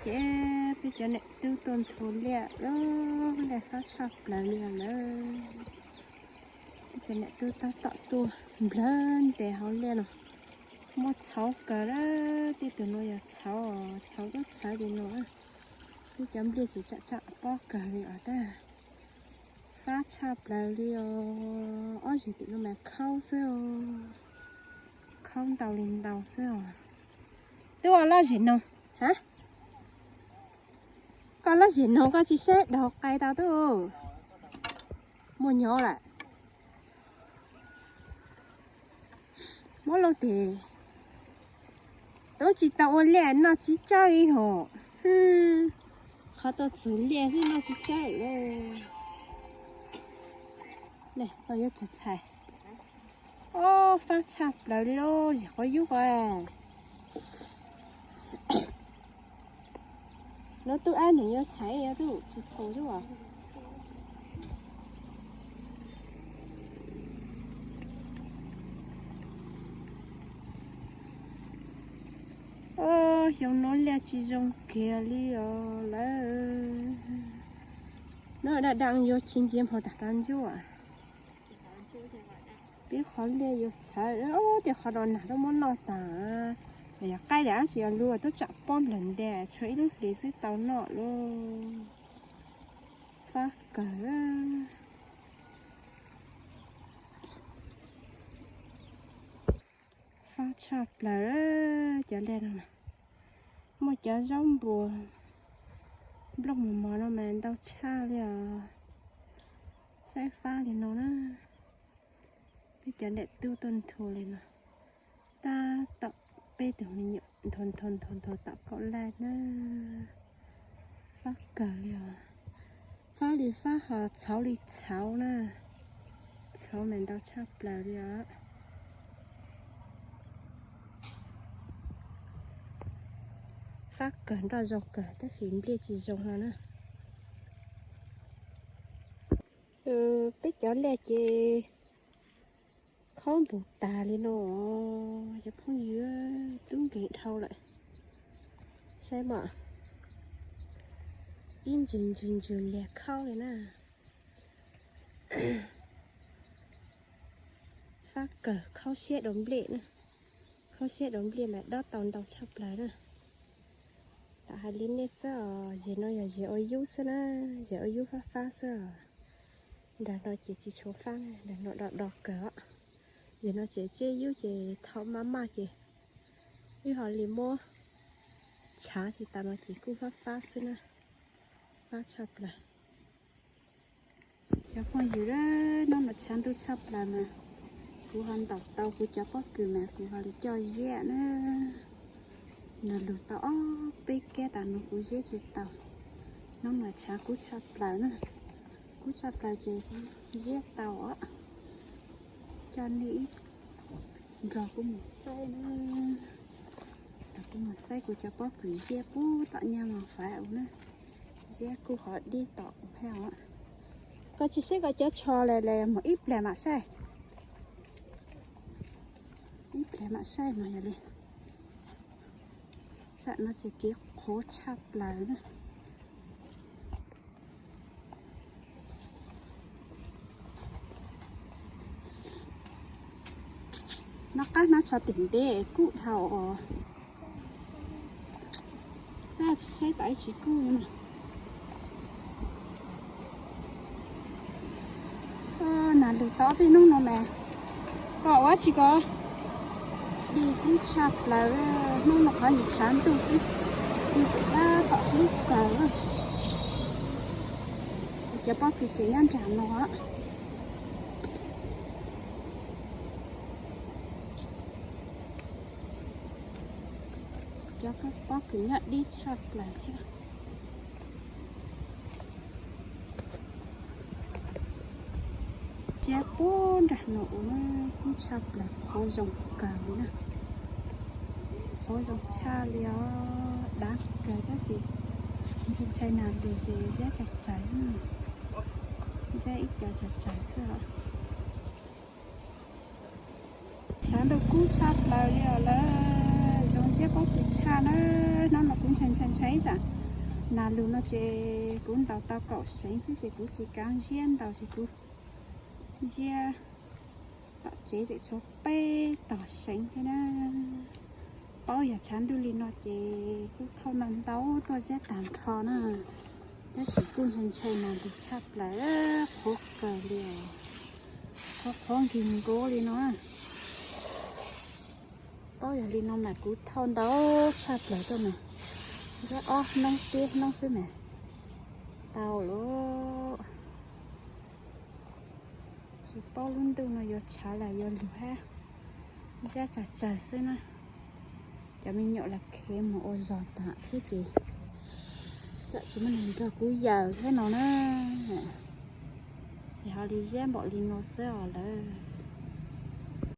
Ces peb cov niam tub tuaj nthua liaj, liaj fab tshaj plaws li os lawm. Peb cov niam tub tab tom tuaj nplawg ntes hauv liaj no. Muaj txhauv kawg, tej tug no yog txhauv, txhauv tub txhawv li no. Peb cov npliaj tsis tshaj pob kawg li os tab. Fab tshaj plaws li os. Ob zeg tim no mas khaub xwb os. Khaub ntau li ntau xwb os. Tub ua loj zem no, ha? Koj loj zem no koj tsis saib daug qai tau tub. Muaj nyob lawm. Muab lub tes. Tub tsis tau ua liaj noj tsib tsawb ib hom. Qhov tau txug liaj xwb noj tsib tsawb. Tau yuav txhais. Ob, fab tshaj plaws li lub zeg qhov yub ko. Lub tub ab nws yuav txhais yuav tub tsis txhaum xwb as. Xyoo no liaj tsis zoo kiag li os lawm. No daj daj yuav tsis ntsia hmo tag rov ntsuab. Peb qhov liaj yuav txhawv, tej qhov no nag lub muab noj tas. Yog qaib dab tsi yuav luag tub tsam pob nplawg nte tshuav ib lub hlis xwb tau noj lauj. Fab kawg. Fab tshaj plaws cov liaj no. Muaj cov zaub npua, nplooj mos mos no mas ntau tshaj li os. Saib fab li no na. Peb cov niam tub tuaj nthua li no. Tab tom peb tug me nyuam nthua nthua nthua nthua tom kaum laj na. Fab kawg li os. Fab li fab ho txhauv li txhauv na. Txhauv mas ntau tshaj plaws li os. Fab kawg nroj zoo kawg tab sis npliaj tsis zoo no na. Peb cov liaj ces khaub npus tas li no. Cov phooj ywg, tub nkeeg dhau lawm. Saib mas, ib ntsws ntsws ntsws liag khaub li na. Fab kawg khaub siab dua nplej na. Khaub siab dua nplej mas dob tau ntau tshaj plaws na. Lam hais li nej xwb os, zeg no yog zeg ua yub xwb na, zeg ua yub fab fab xwb os. Nram no ces tsis tshua fab na, nram no do do kawg os. Zeg no ces tsiab yub ces thaum maj maj ces wb ho li muab tshav tsis tas no ces kuj fab fab xwb na. Fab tshaj plaws. Cov phooj ywg, hnub no tshav ntuj tshaj plaws mas kuv ho ntaus tau kuv cov pob kws mas kuv ho li coj ziab na. Nws lug tau ob peb kab tas no kuv ziab tsis tau. Hnub no tshav kub tshaj plaws na. Kub tshaj plaws ces ziab tau os. Coj nej ib nrog kuv mus saib na. Nrog kuv mus saib kuv cov pob kws ziab puag tom nyab mos faiv ua na. Ziab kuj qhov dib tom ua thiab os. Koj tsis saib koj cov tsho le le mus ib pliag mam saib. Ib pliag mam saib mas yog li. Sam no ces kev qhuav tshaj plaws na. Nov qab hnov tsho tim ntev kuj dhau os. Tsis saib tom ib tsis kuj li mas. Nag lug tau peb hnub no mas koj ua tsis koj dig hlub tshaj plaws. Hnub no qhov nim tshav ntuj xwb, nim tseem tab tom hlub kawg. Cov pob kws tseem nyob nram no. Cov pob kws nyob dib tshaj plaws thiab. Tsiab puag nram no ua kub tshaj plaws, qhuav zoo kawg li na. Qhuav zoo tshaj li os, dav kawg tab sis ntshai nag lug ces ziab tsawg tsawg, ziab ib co tsawg tsawg xwb os. Tshav ntuj kub tshaj plaws li os lawm, Tsoom ziab paub kws tshaj na, hnub no kuv ntshai ntshai ntshai tsam nas lug no ces kuv ntaus tau kaum seev xwb ces kuv tsis kav ziab ntaus ces kuv ziab tom tsev tseem tshuav peb tog seev thiab na. Paub yog tshav ntuj li no ces kuj thauj ntau ntau tuaj ziab tag nrho na, tab sis kuj ntshai ntshai nas lug tshaj plaws, qhuav kawg li os, qhuav qhuav nkig nkuav li no. Paub yog li no mas kuv thauj ntau tshaj plaws tuaj mas, ziab ob hnub peb hnub xwb mas tau lawm. Tsis paub lub ntuj no yuav tshav los yuav lug hab, ziab tsawg tsawg xwb na. Cov me nyuam los khev mus ua zog tas thiab ces tsam tsis muaj neeg nrog kuv yaws thiab no na. Es ho li ziab npaum li no xwb os lawm.